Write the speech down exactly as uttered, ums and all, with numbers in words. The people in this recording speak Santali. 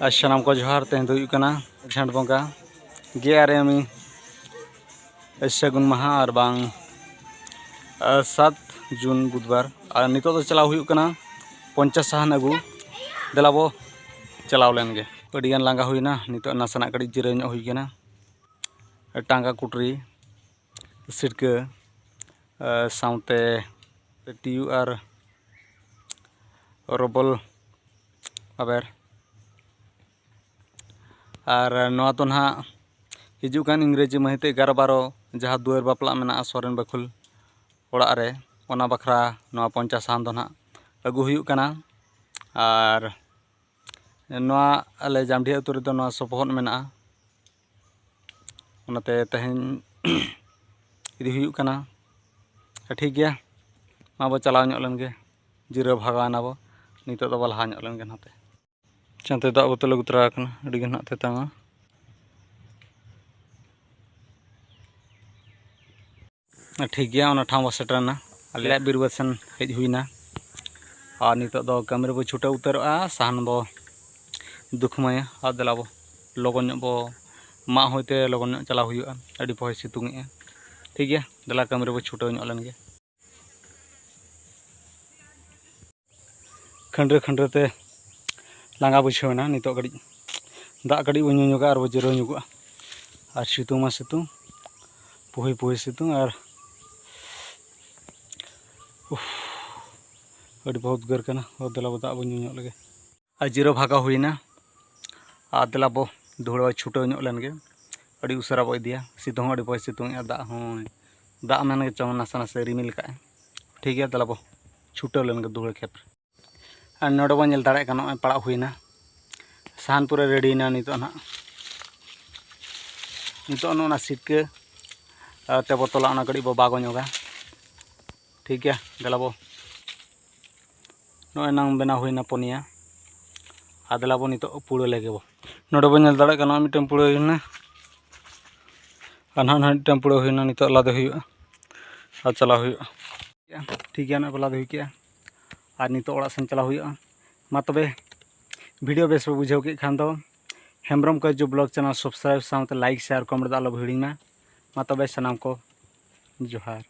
ᱟᱨ ᱥᱟᱱᱟᱢ ᱠᱚ ᱡᱚᱦᱟᱨ᱾ ᱛᱮᱦᱮᱧ ᱫᱚ ᱦᱩᱭᱩᱜ ᱠᱟᱱᱟ ᱡᱷᱮᱸᱴ ᱵᱚᱸᱜᱟ, ᱜᱮ ᱟᱨᱮ ᱢᱤ ᱥᱟᱹᱜᱩᱱ ᱢᱟᱦᱟ, ᱟᱨ ᱵᱟᱝ ᱟᱨ ᱥᱟᱛ ᱡᱩᱱ ᱵᱩᱫᱷᱵᱟᱨ᱾ ᱟᱨ ᱱᱤᱛᱚᱜ ᱫᱚ ᱪᱟᱞᱟᱣ ᱦᱩᱭᱩᱜ ᱠᱟᱱᱟ ᱯᱚᱧᱪᱟᱥ ᱥᱟᱦᱟᱱ ᱟᱹᱜᱩ᱾ ᱫᱮᱞᱟ ᱵᱚ ᱪᱟᱞᱟᱣ ᱞᱮᱱ ᱜᱮ᱾ ᱟᱹᱰᱤᱜᱟᱱ ᱞᱟᱸᱜᱟ ᱦᱩᱭᱱᱟ, ᱱᱤᱛᱚᱜ ᱱᱟᱥᱮᱱᱟᱜ ᱠᱟᱹᱴᱤᱡ ᱡᱤᱨᱟᱹᱣ ᱧᱚᱜ ᱦᱩᱭ ᱠᱟᱱᱟ᱾ ᱴᱟᱸᱜᱟ ᱠᱩᱴᱨᱤ, ᱥᱤᱨᱠᱟᱹ, ᱟᱨ ᱥᱟᱶᱛᱮ ᱴᱤᱭᱩ ᱟᱨ ᱨᱚᱵᱚᱞ ᱵᱟᱵᱮᱨ᱾ ᱟᱨ ᱱᱚᱣᱟ ᱫᱚ ᱱᱟᱦᱟᱜ ᱦᱤᱡᱩᱜ ᱠᱟᱱ ᱤᱝᱨᱮᱡᱤ ᱢᱟᱹᱦᱤᱛ ᱮᱜᱟᱨᱚ ᱵᱟᱨᱚ, ᱡᱟᱦᱟᱸ ᱫᱩᱣᱟᱹᱨ ᱵᱟᱯᱞᱟ ᱢᱮᱱᱟᱜᱼᱟ ᱥᱚᱨᱮᱱ ᱵᱟᱹᱠᱷᱩᱞ ᱚᱲᱟᱜ ᱨᱮ, ᱚᱱᱟ ᱵᱟᱠᱷᱨᱟ ᱱᱚᱣᱟ ᱯᱚᱧᱪᱟᱥ ᱥᱟᱦᱟᱱ ᱫᱚ ᱱᱟᱦᱟᱜ ᱟᱹᱜᱩ ᱦᱩᱭᱩᱜ ᱠᱟᱱᱟ᱾ ᱟᱨ ᱱᱚᱣᱟ ᱟᱞᱮ ᱡᱟᱢᱰᱤᱦᱟ ᱟᱹᱛᱩ ᱨᱮᱫᱚ ᱱᱚᱣᱟ ᱥᱚᱯᱚᱦᱚᱫ ᱢᱮᱱᱟᱜᱼᱟ, ᱚᱱᱟᱛᱮ ᱛᱮᱦᱮᱧ ᱤᱫᱤ ᱦᱩᱭᱩᱜ ᱠᱟᱱᱟ᱾ ᱴᱷᱤᱠ ᱜᱮᱭᱟ, ᱢᱟ ᱵᱚ ᱪᱟᱞᱟᱣ ᱧᱚᱜ ᱞᱮᱱ ᱜᱮ, ᱡᱤᱨᱟᱹᱣ ᱵᱷᱟᱜᱟᱣ ᱮᱱᱟ ᱵᱚ᱾ ᱱᱤᱛᱚᱜ ᱫᱚ ᱵᱚ ᱞᱟᱦᱟ ᱧᱚᱜ ᱞᱮᱱ ᱜᱮ ᱱᱟᱛᱮ᱾ ᱪᱟᱱᱛᱮ ᱫᱟᱜ ᱵᱳᱛᱚᱞ ᱟᱹᱜᱩ ᱛᱚᱨᱟ ᱟᱠᱟᱱᱟ, ᱟᱹᱰᱤ ᱜᱮ ᱱᱟᱦᱟᱜ ᱛᱮᱛᱟᱝᱟ᱾ ᱴᱷᱤᱠ ᱜᱮᱭᱟ, ᱚᱱᱟ ᱴᱷᱟᱶ ᱵᱚ ᱥᱮᱴᱮᱨᱮᱱᱟ᱾ ᱟᱞᱮᱭᱟᱜ ᱵᱤᱨᱵᱟᱹᱫ ᱥᱮᱱ ᱦᱮᱡ ᱦᱩᱭᱱᱟ᱾ ᱟᱨ ᱱᱤᱛᱚᱜ ᱫᱚ ᱠᱟᱹᱢᱤ ᱨᱮᱵᱚ ᱪᱷᱩᱴᱟᱹᱣ ᱩᱛᱟᱹᱨᱚᱜᱼᱟ, ᱥᱟᱦᱟᱱ ᱵᱚ ᱫᱩᱠᱷᱢᱟᱹᱭᱟ᱾ ᱟᱨ ᱫᱮᱞᱟ ᱵᱚ ᱞᱚᱜᱚᱱ ᱧᱚᱜ ᱵᱚ ᱢᱟᱜ ᱦᱚᱭᱛᱮ ᱞᱚᱜᱚᱱ ᱧᱚᱜ ᱪᱟᱞᱟᱣ ᱦᱩᱭᱩᱜᱼᱟ, ᱟᱹᱰᱤ ᱯᱚᱦᱚᱭ ᱥᱤᱛᱩᱝ ᱮᱜᱼᱟ᱾ ᱴᱷᱤᱠ ᱜᱮᱭᱟ, ᱫᱮᱞᱟ ᱠᱟᱹᱢᱤ ᱨᱮᱵᱚ ᱪᱷᱩᱴᱟᱹᱣ ᱧᱚᱜ ᱞᱮᱱ ᱜᱮ᱾ ᱠᱷᱟᱹᱱᱰᱨᱟᱹ ᱠᱷᱟᱹᱱᱰᱨᱟᱹ ᱛᱮ ᱞᱟᱸᱜᱟ ᱵᱩᱡᱷᱟᱹᱣ ᱮᱱᱟ᱾ ᱱᱤᱛᱚᱜ ᱠᱟᱹᱴᱤᱡ ᱫᱟᱜ ᱠᱟᱹᱴᱤᱡ ᱵᱚᱱ ᱧᱩ ᱧᱚᱜᱟ ᱟᱨ ᱵᱚ ᱡᱤᱨᱟᱹᱣ ᱧᱚᱜᱚᱜᱼᱟ᱾ ᱟᱨ ᱥᱤᱛᱩᱝ ᱢᱟ ᱥᱤᱛᱩᱝ, ᱯᱩᱦᱤ ᱯᱩᱦᱤ ᱥᱤᱛᱩᱝ, ᱟᱨ ᱩᱯᱷ, ᱟᱹᱰᱤ ᱵᱚᱦᱩᱛ ᱩᱫᱽᱜᱟᱹᱨ ᱠᱟᱱᱟ᱾ ᱚ, ᱫᱮᱞᱟ ᱵᱚ ᱫᱟᱜ ᱵᱚᱱ ᱧᱩ ᱧᱚᱜ ᱞᱮᱜᱮ᱾ ᱟᱨ ᱡᱤᱨᱟᱹᱣ ᱵᱷᱟᱜᱟᱣ ᱦᱩᱭᱱᱟ᱾ ᱟᱨ ᱫᱮᱞᱟ ᱵᱚ ᱫᱩᱦᱲᱟᱹ ᱪᱷᱩᱴᱟᱹᱣ ᱧᱚᱜ ᱞᱮᱱ ᱜᱮ, ᱟᱹᱰᱤ ᱩᱥᱟᱹᱨᱟ ᱵᱚ ᱤᱫᱤᱭᱟ᱾ ᱥᱤᱛᱩᱝ ᱦᱚᱸ ᱟᱹᱰᱤ ᱯᱚᱦᱚᱭ ᱥᱤᱛᱩᱝ ᱮᱜᱼᱟ, ᱫᱟᱜ ᱦᱚᱸ, ᱫᱟᱜ ᱢᱮᱱ ᱜᱮ ᱪᱚᱝ ᱱᱟᱥᱮ ᱱᱟᱥᱮ ᱨᱤᱢᱤᱞ ᱠᱟᱜᱼᱟᱭ᱾ ᱴᱷᱤᱠ ᱜᱮᱭᱟ, ᱫᱮᱞᱟ ᱵᱚ ᱪᱷᱩᱴᱟᱹᱣ ᱞᱮᱱ ᱜᱮ ᱫᱩᱦᱲᱟᱹ ᱠᱷᱮᱛ ᱨᱮ᱾ ᱟᱨ ᱱᱚᱰᱮ ᱵᱚᱱ ᱧᱮᱞ ᱫᱟᱲᱮᱭᱟᱜ ᱠᱟᱱᱟ, ᱱᱚᱜᱼᱚᱭ ᱯᱟᱲᱟᱜ ᱦᱩᱭᱱᱟ᱾ ᱥᱟᱦᱟᱱ ᱯᱩᱨᱟᱹ ᱨᱮᱰᱤᱭᱮᱱᱟ ᱱᱤᱛᱚᱜ ᱱᱟᱦᱟᱜ᱾ ᱱᱤᱛᱚᱜ ᱱᱚᱜᱼᱚ ᱱᱟ ᱥᱤᱨᱠᱟᱹ, ᱟᱨ ᱛᱮ ᱵᱚᱛᱚᱞᱟ, ᱚᱱᱟ ᱠᱟᱹᱴᱤᱡ ᱵᱚ ᱵᱟᱜᱚ ᱧᱚᱜᱟ᱾ ᱴᱷᱤᱠ ᱜᱮᱭᱟ, ᱫᱮᱞᱟ ᱵᱚ᱾ ᱱᱚᱜᱼᱚᱭ ᱱᱟᱝ ᱵᱮᱱᱟᱣ ᱦᱩᱭᱱᱟ ᱯᱩᱱᱭᱟ᱾ ᱟᱨ ᱫᱮᱞᱟ ᱵᱚ ᱱᱤᱛᱚᱜ ᱯᱩᱲᱟᱹ ᱞᱮᱜᱮ ᱵᱚ᱾ ᱱᱚᱰᱮ ᱵᱚ ᱧᱮᱞ ᱫᱟᱲᱮᱭᱟᱜ ᱠᱟᱱᱟ, ᱢᱤᱫᱴᱟᱝ ᱯᱩᱲᱟᱹ ᱦᱩᱭᱱᱟ᱾ ᱟᱨ ᱱᱟᱦᱟᱜ ᱱᱟᱦᱟᱜ ᱢᱤᱫᱴᱟᱝ ᱯᱩᱲᱟᱹ ᱦᱩᱭᱱᱟ, ᱱᱤᱛᱚᱜ ᱞᱟᱫᱮ ᱦᱩᱭᱩᱜᱼᱟ ᱟᱨ ᱪᱟᱞᱟᱣ ᱦᱩᱭᱩᱜᱼᱟ᱾ ᱴᱷᱤᱠ ᱜᱮᱭᱟ, ᱱᱚᱜᱼᱚᱭ ᱵᱚ ᱞᱟᱫᱮ ᱦᱩᱭ ᱠᱮᱜᱼᱟ᱾ ᱟᱨ ᱱᱤᱛᱚᱜ ᱚᱲᱟᱜ ᱥᱮᱱ ᱪᱟᱞᱟᱣ ᱦᱩᱭᱩᱜᱼᱟ᱾ ᱢᱟ ᱛᱚᱵᱮ, video ᱵᱮᱥ ᱯᱮ ᱵᱩᱡᱷᱟᱹᱣ ᱠᱮᱫ ᱠᱷᱟᱱ ᱫᱚ ᱦᱮᱢᱵᱨᱚᱢ ᱠᱟᱹᱡᱩ vlog channel subscribe ᱥᱟᱶᱛᱮ like, share, comment ᱫᱚ ᱟᱞᱚ ᱯᱮ ᱦᱤᱲᱤᱧ ᱢᱟ᱾ ᱢᱟ ᱛᱚᱵᱮ ᱥᱟᱱᱟᱢ ᱠᱚ ᱡᱚᱦᱟᱨ᱾